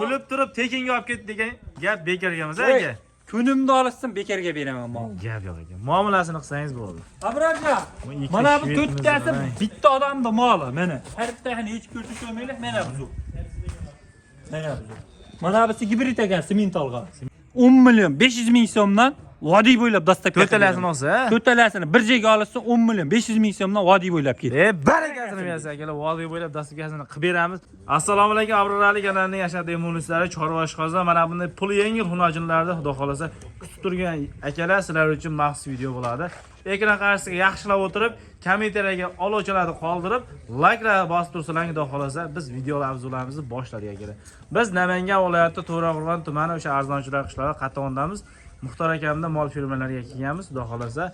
Kulib turib tekinga olib ketdi degan gap bekorga emas aka. Kunimni olishsin, bekorga beraman molni. Gap yo'q aka. Muomalasini qilsangiz bo'ldi. Abrarjon, Bu ikkita mana bu shvedimizni to'rttasi qarang. Bitta odamni moli, mana. Har bittasini hech ko'rsa ko'rmanglar, mana bu. Mana bu. Mana busi gibrid ekan, simentalga. 10 million 500 ming so'mdan vodiy bo'ylab доставка. To'rttalasini olsa, To'rttalasini bir joyga olishsin, 10 million 500 ming so'mdan vodiy bo'ylab ketdi. Barakasini bersin akalar, vodiy bo'ylab доставка sini qilib beramiz. Assalomu alaykum, Abror Ali kanalining ashaddiy muxlislari, chorva ishxonasida mana bunday puli yengil xunojinlarda xudo xolasa kutib turgan akalar, sizlar uchun maxsus video bo'ladi. Ekran qarshisiga yaxshilab o'tirib, kommentariyaga olovchalarni qoldirib, layklar bosib tursalar, xudo xolasa biz video mavzularimizni boshladik akalar. Biz Namangan viloyati To'raqo'rg'on tumani o'sha arzonchilar qishlog'i Qatondamiz. Muxtor akamda mol firmalariga kelganmiz, xudo xolasa.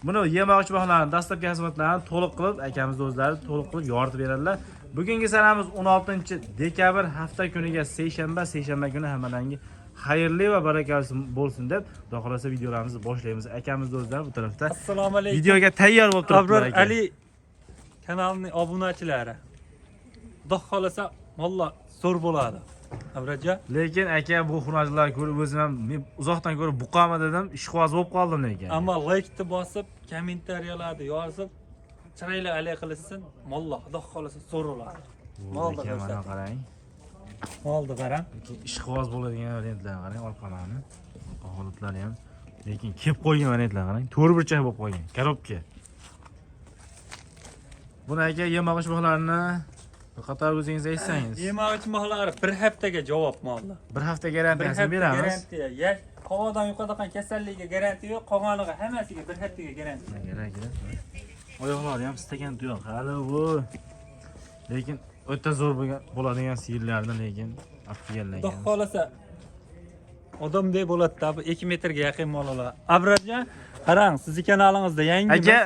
Buni yemoq ichmoqlarni, dastlabki xizmatlarini to'liq qilib, akamiz o'zlari to'liq qilib yoritib beradilar. Bugungi sanamiz 16 dekabr, hafta kuniga seshanba, seshanba kuni hammalarga xayrli va barakali bo'lsin deb, xudo xolasa videolarimizni boshlaymiz. Akamiz o'zlari bu tarafda Assalomu alaykum. Videoga tayyor bo'lib turibdilar Abror aka. Ali kanalining obunachilari. Xudo xolasa mollar zo'r bo'ladi. Abrorjon. Lekin aka, bu xunojlarni ko'rib o'zim ham men uzoqdan ko'rib buqami dedim, ishqiboz bo'lib qoldim lekin. Ammo laykni bosib, kommentariyalarni yozib, chiroyli alik qilishsin, mollar xudo xolasa zo'r bo'ladi. Molni Aka, mana ko'rsating. Qarang. Molni qarang. Lekin ishqiboz bo'ladigan variantlarni qarang, orqalarini. Orqa holatlari ham. Lekin kelib qo'ygan variantlar qarang, to'rt burchak bo'lib qolgan, коробка. Buni aka, yemoq ichmoqlarini bir qator o'zingiz aytsangiz. Yemoq ichmoqlari bir haftaga javob mollar. Bir hafta Bir garantiyasini hafta beramiz. Garantiya. Yash qog'ozdan yuqadigan kasallikka garantiya yo'q, qolganiga hammasiga bir haftaga garantiya. Kerak, kerak. Oyoqlari ham stakan tuyoq hali bu. Lekin o'ta zo'r bo'lgan bo'ladigan sigirlarni lekin olib kelganlar Xudo ekan. xolasa odamday bo'ladi-da, bu 2 metrga yaqin mollar. Abrorjon, qarang, sizni kanalingizda yangi Aka,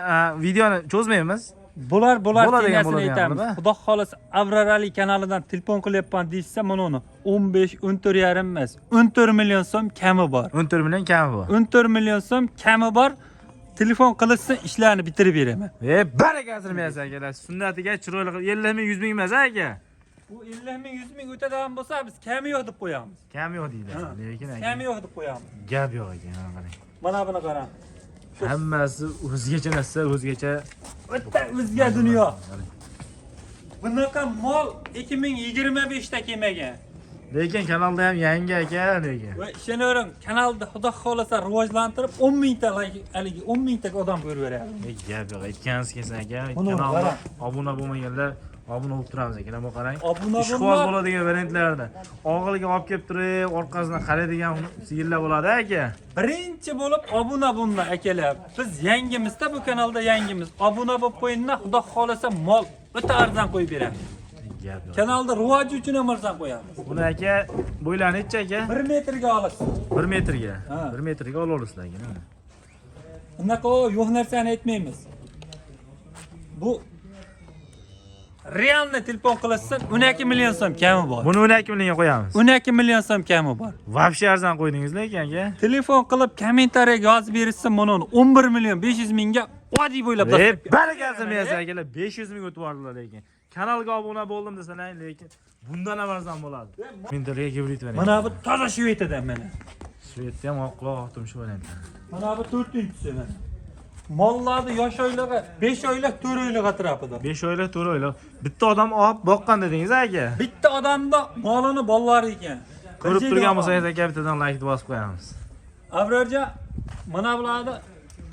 videoni cho'zmaymiz. Bular Bo'ladigan, tengasini bo'ladigan aytamiz. qilib, a? Xudo xolasa Abror Ali kanalidan telefon qilyapman deyishsa, mana uni 15, 14 yarim emas, 14 million so'm kami bor. 14 million kami bor. 14 million so'm kami bor. Telefon qilishsin, ishlarni bitirib beraman. Barakasini bersin akalar. Sunnatiga chiroyli qilib 50 ming, 100 ming emas aka. Bu 50 ming, 100 ming o'tadigan bo'lsa, biz kami yo'q deb qo'yamiz. Kami yo'q deydi. Ha. Lekin aka, Kami yo'q deb qo'yamiz. Gap yo'q ekan, mana qarang. Mana buni qarang. Hammasi o'zgacha narsa, o'zgacha. O'ta o'zga dunyo. Qarang. Bunaqa mol 2025 da kelmagan. Lekin kanalda ham yangi aka, lekin. Va ishonavering, kanalni xudo xolasa rivojlantirib 10 mingta like, haligi 10 mingta odam ko'rib beradi. Gap yo'q, aytganingiz kelsin aka. Buni Kanalda qarang. Obuna bo'lmaganlar obuna bo'lib turamiz aka. Bu qarang. Obuna Ishqiboz bo'lma. bo'ladigan variantlarda. Og'ilga olib kelib turib, orqasidan qaraydigan sigirlar bo'ladi aka. Birinchi bo'lib obuna bo'lma akalar. Biz yangimizda, bu kanalda yangimiz. Obuna bo'lib qo'yinglar, xudo xolasa mol o'ta arzon qo'yib beramiz. Gap yo'q. Kanalda rivoji uchun ham arzon qo'yamiz. Buni aka, bo'ylari necha aka? 1 metrga olasiz. 1 metrga. Ha. 1 metrga olaverasizlar aka. Unaqa yo'q narsani aytmaymiz. Bu реально telefon qilishsin, 12 million so'm kami bor. Buni 12 millionga qo'yamiz. 12 million so'm kami bor. Вообще arzon qo'ydingiz lekin aka. Telefon qilib kommentariyaga yozib berishsin, mana uni 11 million 500 mingga vodiy bo'ylab Barakasini bersin akalar, 500 ming o'tib yubordilar lekin. Kanalga obuna bo'ldim desalar, lekin bundan ham arzon bo'ladi. Metrga gibrid variant. Mana bu toza Shvediyadan mana. Shvedda ham oq quloq oqdim shu variantlar. Mana bu to'rtinchisi mana. Mollarni yosh oyligi 5 oylik, 4 oylik atrofida. 5 oylik, 4 oylik. Bitta odam olib boqqan dedingiz aka. Bitta odamda molini bollari ekan. Ko'rib Bir turgan joyda bo'lsangiz aka, bittadan like bosib qo'yamiz. Abrorjon, mana bularni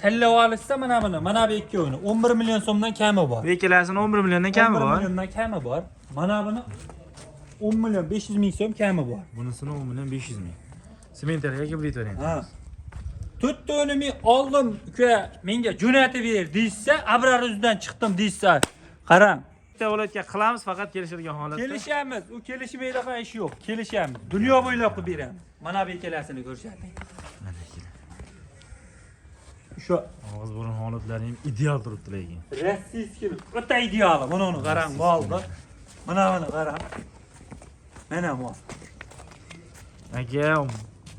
tanlab olishsa, mana buni, mana bu ikkovini 11 million so'mdan kami bor. Bu ikkalasini 11 milliondan kami 11 bor. Milliondan kami bor. Mana buni 10 million 500 ming so'm kami bor. Bunisini 10 million 500 ming. Simentalga gibrid variant. Ha. To'rttavini men oldim, uka, menga jo'natib ber deyishsa, Abror uzidan chiqdim deyishsa, qarang. Bitta viloyatga qilamiz, faqat kelishilgan holatda. Kelishamiz, u kelishmaydigan ish yo'q. Kelishamiz. Dunyo bo'ylab qilib beramiz. Mana bu ikkalasini ko'rsating. Mana ikkala. Shu Og'iz burun holatlari ham ideal turibdi lekin. Российский o'ta ideali. Mana uni qarang, molni. Mana buni qarang. Mana mol. Aka,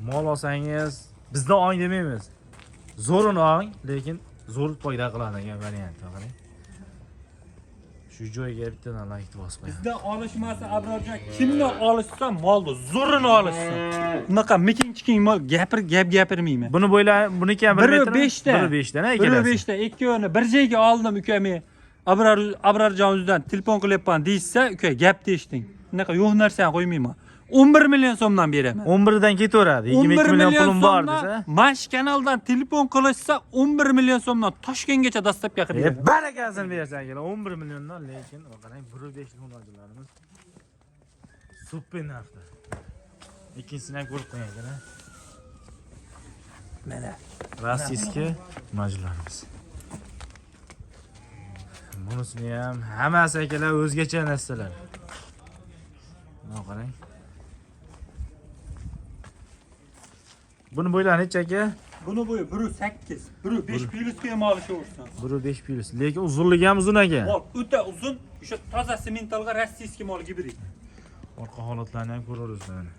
mol olsangiz bizdan oling demaymiz. Zo'rini oling, lekin zo'r foyda qiladigan variant, qarang. Shu Shu joyga bittadan like bosib qo'ying. Bizdan olishmasa Abrorjon, kimdan olishsa molni zo'rini olishsin. Bunaqa miking-chiking mol gapir gap gapirmayman. Buni bo'yla buniki ham 1 1 metr. 5 ta. 1.5 dan 1 ikkalasi. 5 ta ikkovini bir joyga oldim uka men. Abrorjon o'zidan telefon qilyapman deyishsa, uka gap eshiting. Bunaqa yo'q narsani qo'ymayman. 11 million so'mdan beraman. 11 dan ketaveradi. 22 million pulim bor desa. Mash kanaldan telefon qilishsa 11 million so'mdan Toshkentgacha dostavka qilib beraman. Barakasini bersin akalar. 11 milliondan lekin qarang 1.5 xunojilarimiz super narxda. Ikkinchisini ham ko'rib qo'ying akalar. Mana. Rossiyskiy xunojilarimiz. Bunisini ham hammasi akalar o'zgacha narsalar. Mana qarang. Buni bo'ylari necha aka? Buni bo'yi 1.8, 1.5 plyusga ham olishaversin. 1.5 plyus. Lekin uzunligi ham uzun aka. Mol o'ta uzun, o'sha toza sementalga rossiyskiy mol gibrid. Orqa holatlarini ham ko'raverasiz mana.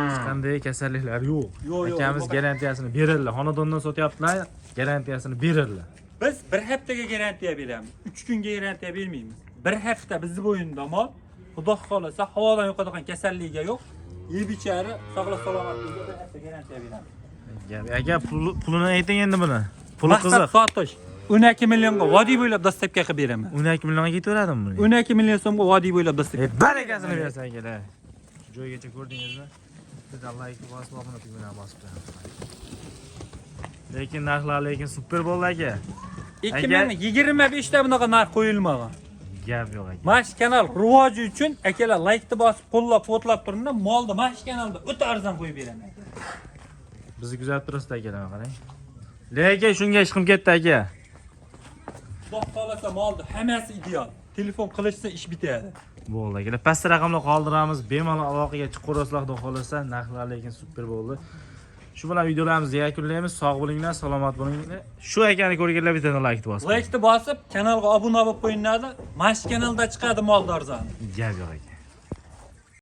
Hech qanday kasalliklar yo'q. Yo'q, yo'q, Akamiz yo'q. garantiyasini beradilar. Xonadondan sotyaptilar, garantiyasini beradilar. Biz bir haftaga garantiya beramiz. 3 kunga garantiya bermaymiz. Bir hafta bizni bo'yinda mol, Xudo xolasa havodan yo'qotgan kasalligiga yo'q. Yeb ichari, sog'lik salomatligiga bir hafta garantiya beramiz. Aka pulini ayting endi buni. Puli Maqsad qiziq. sotish 12 millionga vodiy bo'ylab dostavka qilib beraman. 12 millionga ketaveradimi buni? 12 million so'mga vodiy bo'ylab dostavka. Barakasini bersin akalar. Shu joygacha ko'rdingizmi? Bitta like bosib, obuna tugmasini bosib qo'ying. Lekin narxlar lekin super bo'ldi aka. 2025 da bunaqa narx qo'yilmagan. Gap yo'q aka. Mana shu kanal rivoji uchun akalar laykni bosib qo'llab-quvvatlab turinglar. Molni mana shu kanalda o'ta arzon qo'yib beraman. Bizni kuzatib turasiz akalar, qarang. Lekin shunga ishqim ketdi aka. Xudo xolasa molni hammasi ideal. Telefon qilishsa ish bitadi. Bo'ldi akalar. Pastda raqamlar qoldiramiz. Bemalol aloqaga chiqaverasizlar, xudo xolasa. Narxlar lekin super bo'ldi. Shu bilan videolarimizni yakunlaymiz. Sog' bo'linglar, salomat bo'linglar. Shu akani ko'rganlar bittadan like bosib. Laykni bosib, kanalga obuna bo'lib qo'yinglar. Mana shu kanalda chiqadi molni arzoni. Gap yo'q aka.